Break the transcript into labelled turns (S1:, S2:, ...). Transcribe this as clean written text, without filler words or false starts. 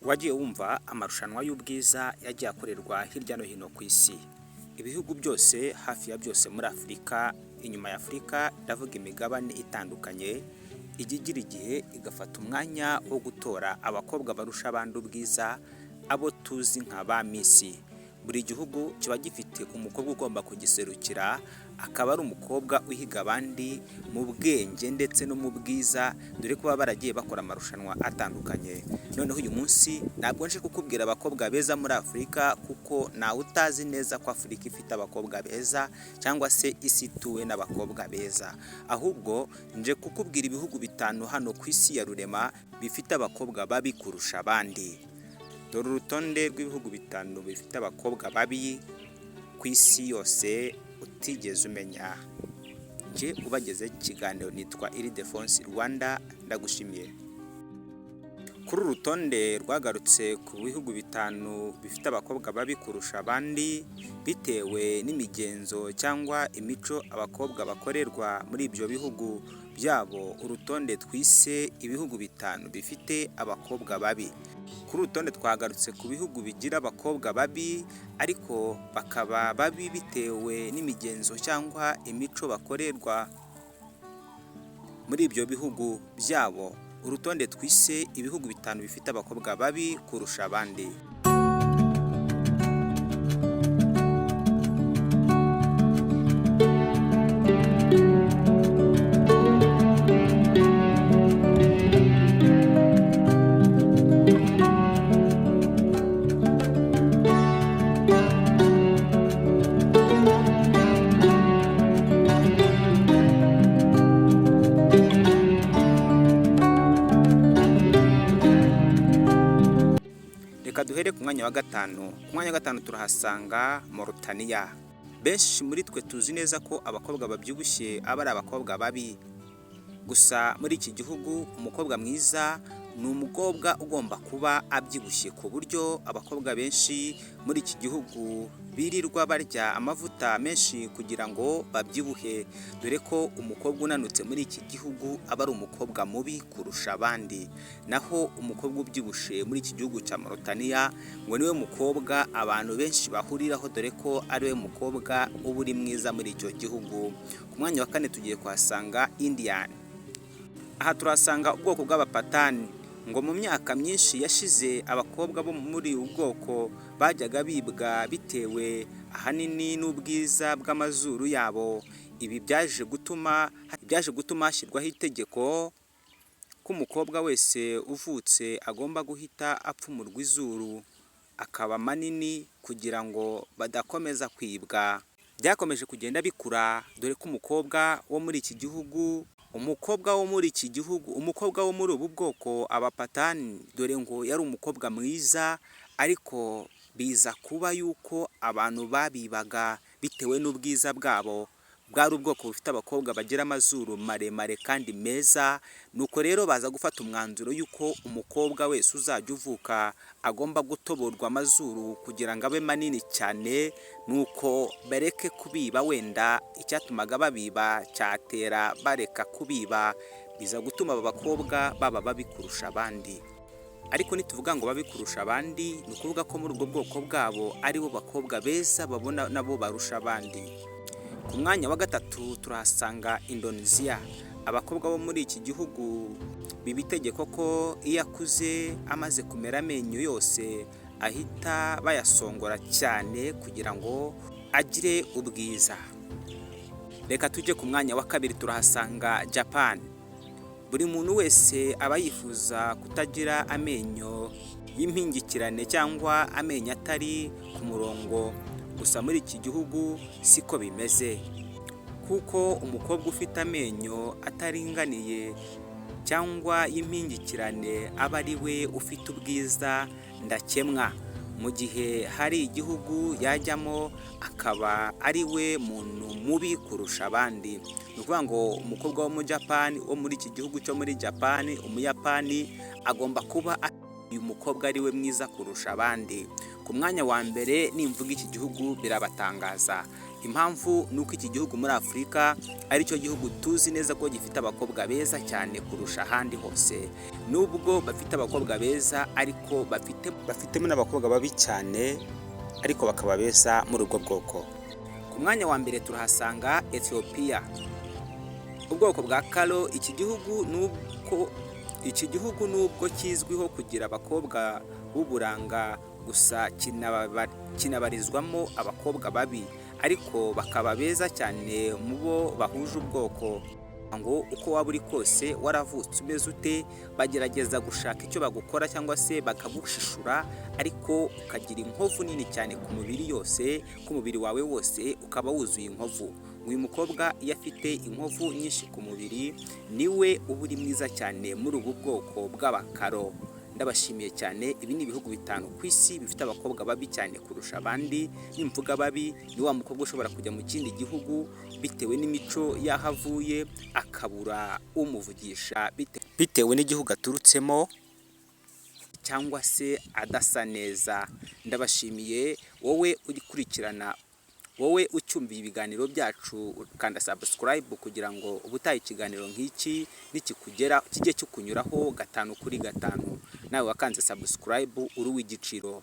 S1: Wagiye wumva amarushanwa y'ubwiza yagiye akorerwa hirya no hino ku isi. Ibihugu byose hafi ya byose muri Afurika, inyuma ya Afurika ndavuga imigabane itandukanye, ijya igira igihe igafata umwanya wo gutora abakobwa barusha abandi ubwiza, abo tuzi nka ba Miss. Buri gihugu kiba gifite umukobwa ugomba kugiserukira, akaba ari umukobwa uhiga abandi mu bwenge ndetse no mu bwiza, dore ko baba baragiye bakora amarushanwa atandukanye. Noneho uyu munsi ntabwo nje kukubwira abakobwa beza muri Afurika kuko ntawe utazi neza ko Afurika ifite abakobwa beza cyangwa se isi ituwe n'abakobwa beza. Ahubwo nje kukubwira ibihugu bitanu hano ku isi ya rurema bifite abakobwa babi kurusha abandi. Dore urutonde rw'ibihugu bitanu bifite abakobwa babi ku isi yose utigeze umenya. Njye ubagezeho iki kiganiro nitwa Ildefonse Rwanda, ndagushimiye. Kuri uru rutonde rwagarutse ku bihugu bitanu bifite abakobwa babi kurusha abandi, bitewe n'imigenzo cyangwa imico abakobwa bakorerwa muri ibyo bihugu byabo, urutonde twise ibihugu bitanu bifite abakobwa babi. Kuri uru rutonde twagarutse ku bihugu bigira abakobwa babi ariko bakaba babi bitewe n'imigenzo cyangwa imico bakorerwa muri ibyo bihugu byabo. Urutonde twise ibihugu bitanu bifite abakobwa babi kurusha abandi. Reka duhere ku mwanya wa gatanu. Ku mwanya wa gatanu turahasanga Mauritania. Benshi muri twe tuzi neza ko abakobwa babyibushye aba ari abakobwa babi. Gusa muri iki gihugu umukobwa mwiza ni umukobwa ugomba kuba abyibushye ku buryo abakobwa benshi muri iki gihugu birirwa barya amavuta menshi kugira ngo babyibuhe, dore ko umukobwa unanutse muri iki gihugu aba ari umukobwa mubi kurusha abandi. Naho umukobwa ubyibushye muri iki gihugu cya Mauritania ngo niwe mukobwa abantu benshi bahuriraho, dore ko ariwe mukobwa uba uri mwiza muri icyo gihugu. Ku mwanya wa kane tugiye kuhasanga Indian. Aha turahasanga ubwoko bw'abapatani. Ngo mu myaka myinshi yashize abakobwa bo muri ubu bwoko bajyaga bibwa bitewe ahanini n'ubwiza bw'amazuru yabo. Ibi byaje gutuma hashyirwaho itegeko ko umukobwa wese uvutse agomba guhita apfumurwa izuru akaba manini kugira ngo badakomeza kwibwa. Byakomeje kugenda bikura, dore ko umukobwa wo muri iki gihugu umukobwa wo muri iki gihugu umukobwa wo muri ubu bwoko abapatani, dore ngo yari umukobwa mwiza, ariko biza kuba yuko abantu babibaga bitewe n'ubwiza bwabo. Bwari ubwoko bufite abakobwa bagira amazuru maremare kandi meza. Nuko rero baza gufata umwanzuro y'uko umukobwa wese uzajya uvuka agomba gutoborwa amazuru kugira ngo abe manini cyane, nuko bareke kubiba. Wenda icyatumaga babiba cyatera bareka kubiba. Biza gutuma aba bakobwa baba babi kurusha abandi. Ariko nituvuga ngo babi kurusha abandi, ni ukuvuga ko muri ubwo bwoko bwabo aribo bakobwa beza babona nabo barusha abandi. Ku mwanya wa gatatu turahasanga Indonesia. Abakobwa bo muri iki gihugu biba itegeko ko iyo akuze amaze kumera amenyo yose ahita bayasongora cyane kugira ngo agire ubwiza. Reka tujye ku mwanya wa kabiri, turahasanga Japan. Buri muntu wese aba yifuza kutagira amenyo y'impingikirane cyangwa amenyo atari ku murongo. Gusa muri iki gihugu siko bimeze, kuko umukobwa ufite amenyo ataringaniye cyangwa y'impingikirane aba ari we ufite ubwiza ndakemwa, mu gihe hari igihugu yajyamo akaba ari we muntu mubi kurusha abandi. Ni ukuvuga ngo umukobwa wo mu Japani, wo muri iki gihugu cyo muri Japani, umuyapani agomba kuba uyu mukobwa ari we mwiza kurusha abandi. Ku mwanya wa mbere, nimvuga iki gihugu birabatangaza. Impamvu ni uko iki gihugu muri Afurika ari cyo gihugu tuzi neza ko gifite abakobwa beza cyane kurusha ahandi hose. Nubwo bafite abakobwa beza, ariko bafitemo n'abakobwa babi cyane, ariko bakaba beza muri ubwo bwoko. Ku mwanya wa mbere turahasanga Ethiopia, ubwoko bwa Karo. Iki gihugu nubwo kizwiho kugira abakobwa b'uburanga gusa, kinabarizwamo abakobwa babi, ariko bakaba beza cyane mu bo bahuje ubwoko. Ngo uko waba uri kose, waravutse umeze ute, bagerageza gushaka icyo bagukora cyangwa se bakagushishura, ariko ukagira inkovu nini cyane ku mubiri yose, ku mubiri wawe wose ukaba wuzuye inkovu. Uyu mukobwa iyo afite inkovu nyinshi ku mubiri, niwe uba uri mwiza cyane muri ubu bwoko bw'Abakaro. Ndabashimiye cyane. Ibi ni ibihugu bitanu ku isi bifite abakobwa babi cyane kurusha abandi. Nimvuga babi, ni wa mukobwa ushobora kujya mu kindi gihugu, bitewe n'imico y'aho avuye, akabura umuvugisha bitewe n'igihugu aturutsemo, cyangwa se adasa neza. Ndabashimiye wowe ukurikirana, wowe ucyumviye ibiganiro byacu. Ukanda subscribe kugira ngo ubutaha ikiganiro nk'iki nikikugera kijye kikunyuraho gatanu kuri gatanu. Nawe wakanze subscribe, uri uw'igiciro.